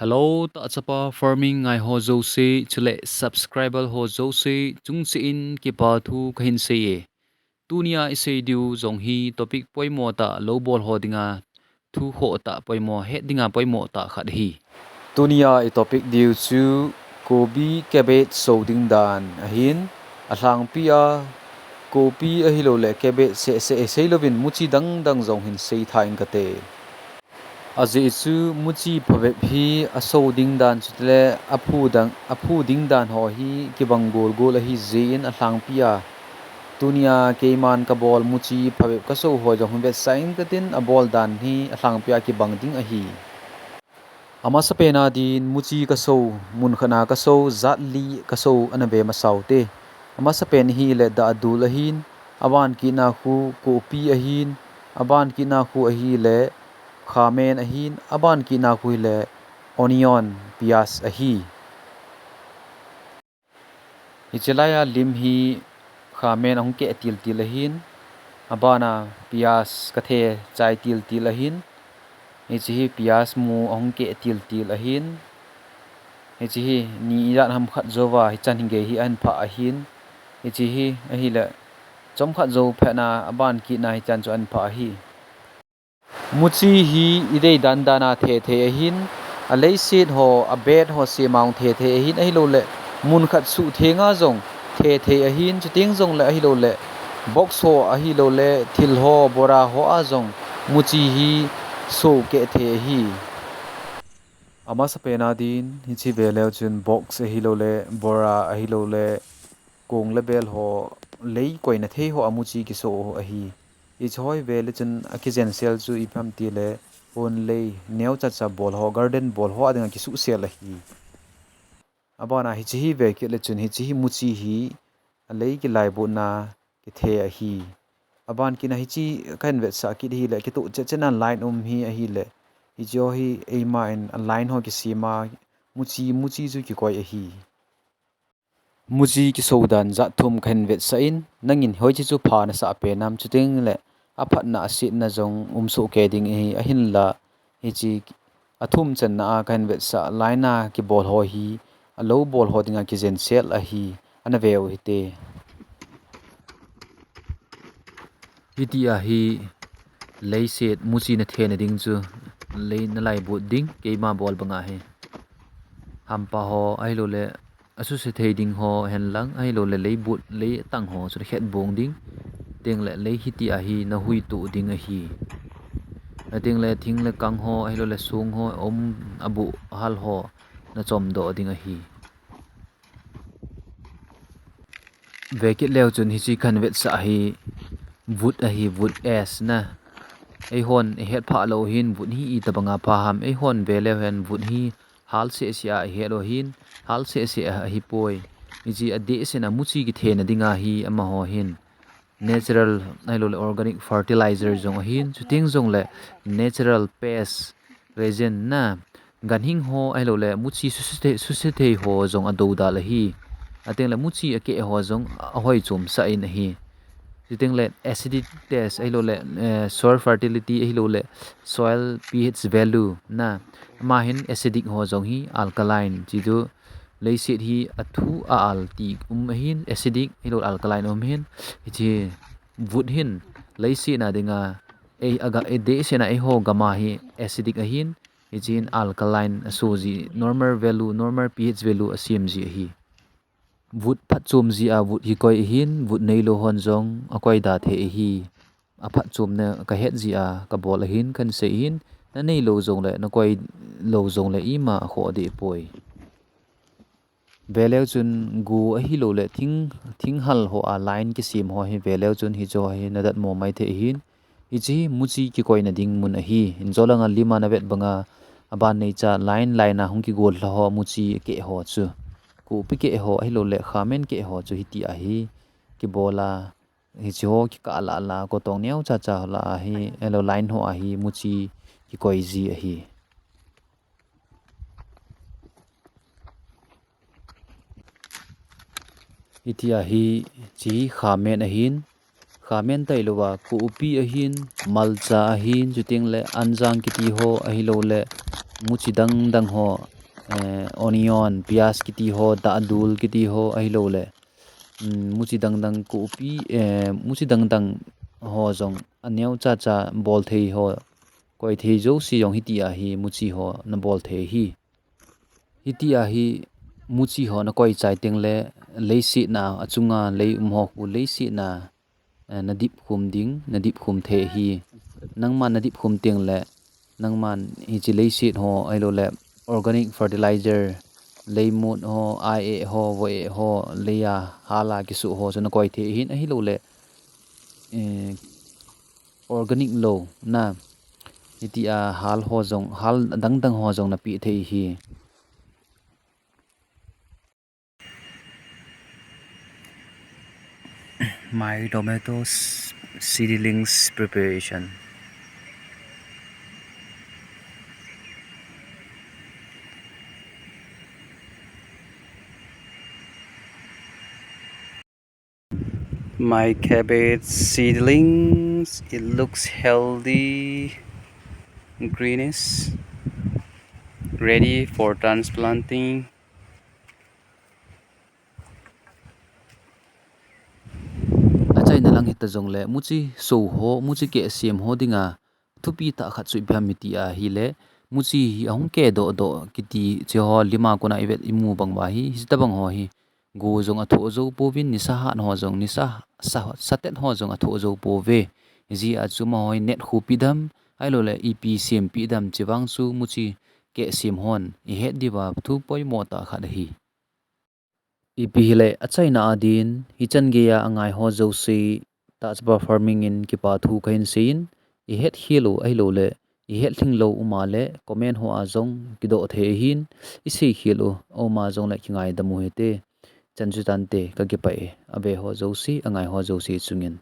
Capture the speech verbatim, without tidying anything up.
Hello, tahchapa farming ngai ho jouse, chule subscriber ho jouse, chungcheh in kipa thu kahin sei e. Tunia isei diu jong hi topic poimo tah, lou bol ho dinga thu khoh tah poimo, het dinga poimo tah khat ahi. Tunia i topic diu chu kobi cabbage so ding dan ahin, alhangpia kobi ahilouleh cabbage seh seh isei louvin muchi dang dang jong hin sei tha ing kate. Ajeh chu muchi phabep hi aso ding dan chule aphu dang, aphu ding dan ho hi kibang gol gol ahi jeh in alhangpia tunia keiman kabol muchi phabep kaso ho jong hin vetsah ing katin, abol dan hi alhangpia kibang ding ahi. Amasapen a din muchi kaso, mun khat na kaso, jat li kaso ana ve masa ute. Amasapen hile dahdu ahin, aban kit na khu kobi ahin, aban kit na khu ahile khamen ahin, aban kit na khu hile onion, piyaj ahi. Hiche laiya lim hi khamen ahung keh til til ahin, abana piyaj kathe chai til til ahin, hiche hi piyaj mu ahung keh til til ahin, hiche hi ni ijat ham khat jouva hichan hi gei hi ahin phah ahin, hiche hi ahile chomkhat jou phat na aban kit na hichan chu ahin phah ahi. Muchi hi idei dan dan a the thei ahin, aleiset ho, abed ho sema hung the thei ahin, ahilouleh mun khat suh thenga jong the thei ahin, chuteng jongleh ahilouleh box ho, ahilouleh thil ho, bora ho a jong muchi hi so keh thei ahi. Amasapen a din hiche veleu chun box ahilouleh bora ahilouleh kong le bel ho lei koina thei ho a muchi kiso ahi. Hiche ho hi vele chun akijensel chu ipi ham tile, hon lei neocha cha bol ho, garden bol ho a dinga kisuhsel ahi. Abana hiche hi ve kit le chun hiche hi muchi hi alei kilaibutna kithe ahi. Aban kit na hiche kahin vetsah kit hile, kitoh chet chet na line um hi ahile, hiche ho hi eima in a line ho kisema muchi, muchi chu kikoi ahi. Muchi kiso dan jat thum kahin vetsah in, nangin hoiche chu pha nasah pen am, chuteng le aphatna asetna jong um soh kei ding ahi, ahinla hiche athum channa a kahin vetsah line a kibol ho hi alou bol ho dinga kijensel ahi, ana veu hite. Hitia hi leiset muchi nathena ding chu lei nalaibut ding, keima bol banga hi hampa ho ahilouleh asuse thei ding ho henlang, ahilouleh leibut, lei tang ho chu nakhet bong ding. Tengle lei hitia hi nahui tuh ding ahi. Atengle thing le kang ho, ahilouleh song ho, um, abuh hal ho nachom doh ding ahi. Ve kit leu chun hiche kahin vetsah hi vut ahi, vut ash na. Eihon ihet phah lou hin vut hi itobanga pha ham. Eihon ve leu hen vut hi hal seh seh a ihet u ahin, hal seh seh a ahipoi. Hiche adeh seh na muchi kithena dinga hi amaho hin natural, ahilouleh organic fertilizer jong ahin, chuteng jongle natural pest resin na, ganhing ho ahilouleh muchi suse thei, suse thei ho jong adoudal ahi. Atengle muchi akeh ho jong ahoi chomsah in ahi. Chutengle acidic test ahilouleh, eh, soil fertility ahilouleh soil pH value na, ama hin acidic ho jong hi alkaline, chuchu leiset hi athu a al ti um ahin, acidic ahilouleh alkaline um ahin. Hiche vut hin leiset na dinga, ei aga, adeh seh na eiho gam a hi acidic ahin, hiche hin alkaline aso ji, normal value, normal pH value asem ji ahi. Vut phatchom jeh a vut hi koi ahin, vut neilou hon jong akoi da thei ahi. Aphatchomna kahet jeh a kabol ahin, kahin sei ahin, naneilou jongle, nakoi lou jongle ima akhoh deh poi. Veleu chun go ahilouleh thing, thinghal ho a line kisem ho hi veleu chun hiche ho hi nadatmo maithei ahin, hiche hi muchi kikoina ding mun ahi. Injo langa lima navet banga aban neicha line line a hung kigol lha ho muchi keh ho chu, kopi keh ho ahilouleh khamen keh ho chu hitia hi kibol a, hiche ho kikah lah lah a kotong neocha cha lah a hi, ahilou line ho a hi muchi kikoi ji ahi. Hitia hi, hiche khamen ahin, khamen tailouva kopi ahin, malcha ahin, chutengle anjang kiti ho ahilouleh muchi dang dang ho, eh, onion, piaz kiti ho, dadul kiti ho, ahilouleh, um, muchi dang dang kopi, eh, muchi dang dang ho jong aneo cha cha bol thei ho, koi thei jouse jong hitia hi muchi ho nabol thei hi. Hitia hi muchi ho nakoi chai teng le leiset na achunga lei um ho khu leiset na, eh, nadip khum ding, nadip khum thei hi. Nangman nadip khum teng le nangman hiche leiset ho ahilouleh organic fertilizer, leimut ho, ai eh ho, voi eh ho, leiya hala kisu ho chu nakoi thei hin ahilouleh, eh, organic lou na, hitia hal ho jong, hal dang dang ho jong napeh thei hi. My tomato s- seedlings preparation. My cabbage seedlings, it looks healthy, greenish, ready for transplanting. Achaina lang hita jongle, muchi so ho, muchi keh sem ho dinga thupi tah khat chu ipi ham iti ahile, muchi hi ahung keh doh doh kiti che ho lima kona ivet imu bang uva hi, hitabang ho hi, go jong athoh jou pouvin, nisa hat ho jong, nisa sa, satet ho jong athoh jou pouve. Hijeh a chu amaho hi net khupi dam, ahilouleh ipi sempi dam che vang chu muchi keh sem hon ihet diuva thu poimo tah khat ahi. Ipi hile, achaina a din, hichan geiya angai ho jouse, Touch Bar Farming in kipa thu kahin seiyin, ihet khel u ahilouleh ihet lhing lou uma le comment ho a jong kidoh thei ahin, isei khel u auma jongle kingaidam u hite. Chan chu tante, kakipah e, ave ho jouse, angai ho jouse chungin.